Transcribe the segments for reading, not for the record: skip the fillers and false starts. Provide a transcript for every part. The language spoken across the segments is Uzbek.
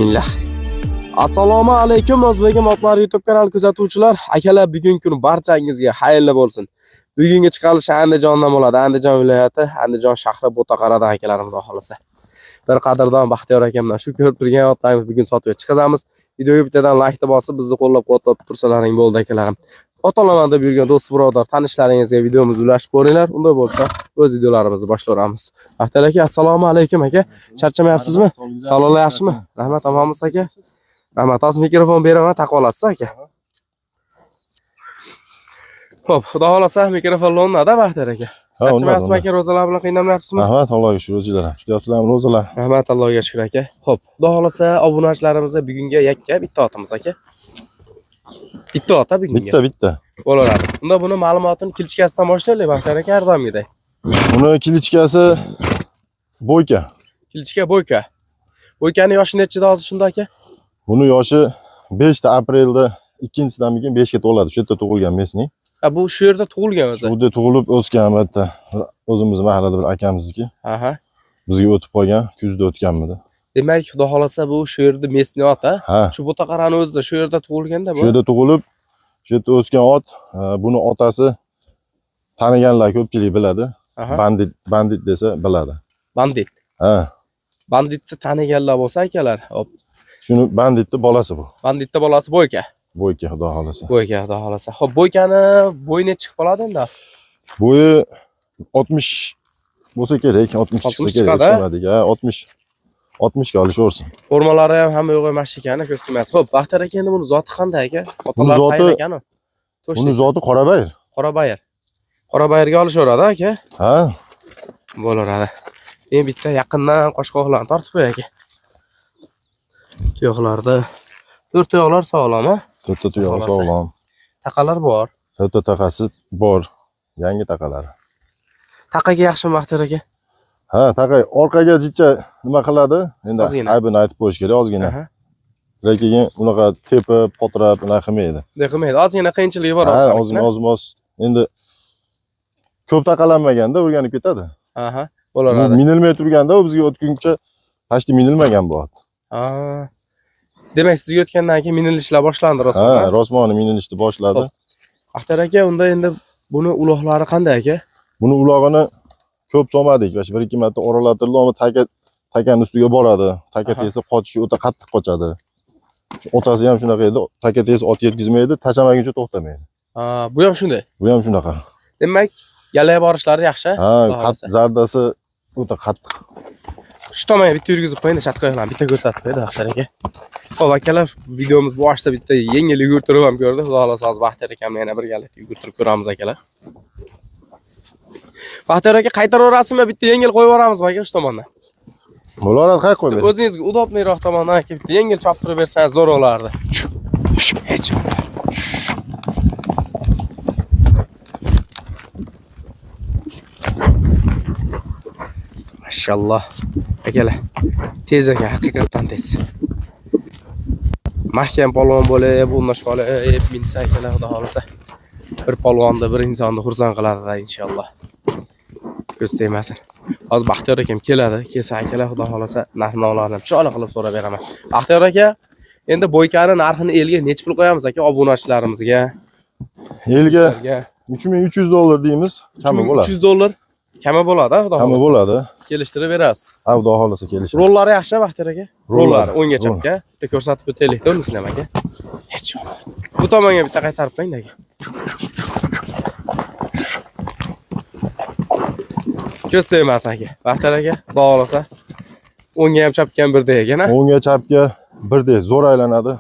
Bismillah. Assalomu alaykum O'zbegim otlar YouTube kanali kuzatuvchilar. Akalar, bugungi kun barchangizga xayrli bo'lsin. Bugungi chiqarilish Andijondan bo'ladi. Andijon viloyati, Andijon shahri Bo'taqaradan akalarimiz xohlasa. Bir qadrdon Baxtiyor akamdan shu ko'rib turgan otlarimiz bugun sotuvga chiqazamiz. Videoga bittadan like bosib, bizni qo'llab-quvvatlab tursalaring bo'ldi akalarim. Ot olaman deb yurgan do'st birodar tanishlaringizga videomizni ulashib ko'ringlar. Unday bo'lsa, o'z videolarimizni boshlayveramiz. Baxtiyor aka, assalomu alaykum aka. Charchamayapsizmi? Sog'liqlar yaxshimi? Rahmat, omonmisiz aka? Rahmat. Hozir mikrofon beraman, taqib olasiz aka. Xo'p, xudo xolasa mikrofon o'rnadi Baxtiyor aka. Ha, o'rnadi, Charchamayapsizmi aka, ro'zalar bilan qiynalmayapsizmi? Rahmat, Allohga shukur, o'zinglar ham. Tutyapsizlarmi ro'zalar? Rahmat, Allohga shukur aka. Xo'p, xudo xolasa obunachilarimizga bugunga yakka bitta otimiz aka. Bitta ota bugunga. Bitta, bitta. Bo'laveradi. Unda buni ma'lumotini kilichkasidan boshlaylik Baxtiyor aka, har doimgidek. Buni kilichkasi Boyka. Kilichka Boyka. Boykani yoshi nechida hozir shunda aka? Buni yoshi 5 aprelda ikkinchisidan keyin 5 ga to'ladi. Shu yerda tug'ilgan mesning. Ha, bu shu yerda tug'ilgan o'zi. Shu yerda tug'ilib o'sgan bu yerda. O'zimiz mahallada bir akamizniki. Aha. Bizga o'tib qolgan, kuzda o'tganmidi. Demak, xudo xolasa bu shu yerda mesni ot, ha? Ha, Shu Bo'taqarani o'zida shu yerda tug'ilganda bu. shu yerda tug'ilib, shu yerda o'sgan ot, buni otasi taniganlar ko'pchilik biladi. Aha. Bandit, bandit desa biladi. Bandit. Ha, Banditni taniganlar bo'lsa akalar, hop, shuni banditni bolasi bu. banditni bolasi Boyka. Boyka, xudo xolasa. Boyka xudo xolasa. Xo'p, Boykani bo'yi necha chiqib qoladi endi? Bo'yi 60 bo'lsa kerak, 60 chiqsa 60 kerak, chiqadi, a? chiqmadik. Ha, 60 60 ga olishaversin. Formalari ham hamma yo'q emas ekan, ko'z tegmas. Xo'p, Baxtiyor aka, endi buni zoti qanday aka? Otalari zoti- qayerda ekan u? To'shlik. Buni zoti Qorabayir. Qorabayir. Qorabayirga olishaveradi aka. Ha, Bo'laveradi. Endi bitta yaqindan qoshqoqlarni tortib qo'y aka. Tuyoqlarda to'rt tuyoqlar sog'lom, ha? to'rtta tuyog'i Xolasi. sog'lom. Taqalar bor. To'rtta taqasi bor. Yangi taqalari. Taqaga yaxshimi Baxtiyor aka? Ha, taqa orqaga jicha nima qiladi? Endi Ozgina. aybini aytib qo'yish kerak ozgina. Aha. Lekin unaqa tepib, potirab unaqa qilmaydi. Bunday qilmaydi. Ozgina qiyinchiligi bor. Ha, orqalikni. ozgina oz-moz. Endi ko'p taqalanmaganda o'rganib ketadi. Aha, Bu bo'laveradi. minilmay turganda u bizga o'tguncha почти minilmagan bu ot. Ha. Demak, sizga o'tgandan keyin minilishlar boshlandi rostmi? Ha, rosmoni minilishni boshladi. Xo'p. Baxtiyor aka, unda endi buni uloqlari qanday aka? Buni ulog'ini ko'p solmadik. Mana shu bir ikki marta oralatirdi, ammo taka takani ustiga boradi. Taka Aha. tegsa qochishi o'ta qattiq qochadi. Shu otasi ham shunaqa edi. Taka tegsa ot yetkazmaydi, tashamaguncha to'xtamaydi. Ha, bu ham shunday. Bu ham shunaqa. Demak, yalay borishlari yaxshi. Ha, Xudo qat xohlasa. zardasi o'ta qattiq. Shu tomonga bitta yurgizib qo'ying, chatqoyoqlarni bitta ko'rsatib qo'ydi Baxtiyor aka. Xo'p, akalar, videomiz boshida bitta yengil yugurtirib ham ko'rdi. Xudo xohlasa hozir Baxtiyor akamni yana birgalikda yugurtirib ko'ramiz akalar. Baxtiyor aka, qaytaraverasizmi? Bitta yengil qo'yib yuboramizmi aka shu tomondan? Bo'laveradi, qay qo'yib ber. O'zingizga udobniyroq tomondan aka bitta yengil choptirib bersangiz zo'r bo'lardi. Hech. Mashalloh. Akalar, tez ekan, haqiqatdan tez. Mahkam polvon bo'lib, o'rnashib olib, minsa akalar, xudo xohlasa bir polvonni, bir insonni xursand qiladi inshaalloh. Ko'z tegmasin. Hozir Baxtiyor akam keladi. Kelsa akalar, xudo xohlasa narx-navolarni chiroyli qilib so'rab beraman. Baxtiyor aka, endi Boykani narxini elga necha pul qo'yamiz aka obunachilarimizga? Elga Sizlarga? 3300 dollar deymiz, kami bo'ladi. 300 dollar kami bo'ladi, xudo Kami xohlasa. bo'ladi. Kelishtirib berasiz. Ha, xudo xohlasa kelishadi. Rollari yaxshi Baxtiyor aka? Rollari o'ngga Roll. chapga. Bitta ko'rsatib o'taylik, to'g'risini ham aka. Hech yo'q. Bu tomonga bitta qaytarib qo'ying aka. Ko'z tegmasin aka. Baxtiyor aka, xudo xohlasa o'ngga ham chapga ham birdek ekan, ha? O'ngga chapga birdek zo'r aylanadi.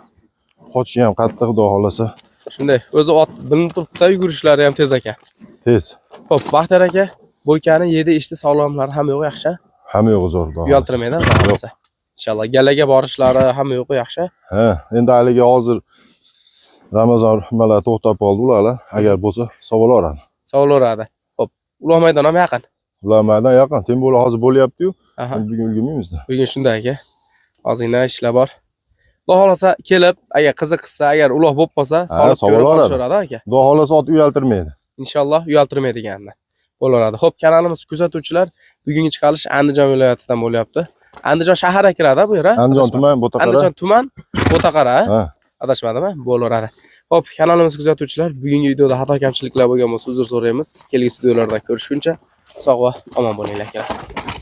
Qochishi ham qattiq, xudo xohlasa. Shunday, o'zi ot bilinib turibdi, yugurishlari ham tez ekan. Tez. Xo'p, Baxtiyor aka, Boykani yedi, ichdi, sog'lomlari hamma yo'q yaxshi. Hamma yo'g'i zo'r, xudo xohlasa. Uyaltirmaydi, xudo xohlasa. Inshaalloh galaga borishlari hamma yo'q yaxshi. Ha, endi haligi hozir Ramazon nimalar to'xtab qoldi ular. Agar bo'lsa savolaveradi. Savolaveradi. Xo'p, Ulug' maydon ham yaqin. Ular maydon yaqin. Tem bo'la hozir bo'lyapti-yu. Aha. Bugun ulgurmaymizda. Bugun shunday aka. Ozgina ishlar bor. Xudo xohlasa kelib, agar qiziqsa, agar uloq bo'lib qolsa, solib ko'rib savolaveradi. olishaveradi aka. Xudo xohlasa ot uyaltirmaydi. Inshaalloh uyaltirmaydiganini. Bo'laveradi. Xo'p, kanalimiz kuzatuvchilar, bugungi chiqarilish Andijon viloyatidan bo'lyapti. Andijon shahariga kiradi bu yer, a? Andijon Adashmadim. tuman, Bo'taqara. Andijon tuman, Bo'taqara, a? Ha. Adashmadim, a? Bo'laveradi. Xo'p, kanalimiz kuzatuvchilar, bugungi videoda xato kamchiliklar bo'lgan bo'lsa uzr so'raymiz. Kelgusi videolarda ko'rishguncha sog' va omon bo'linglar, akalar.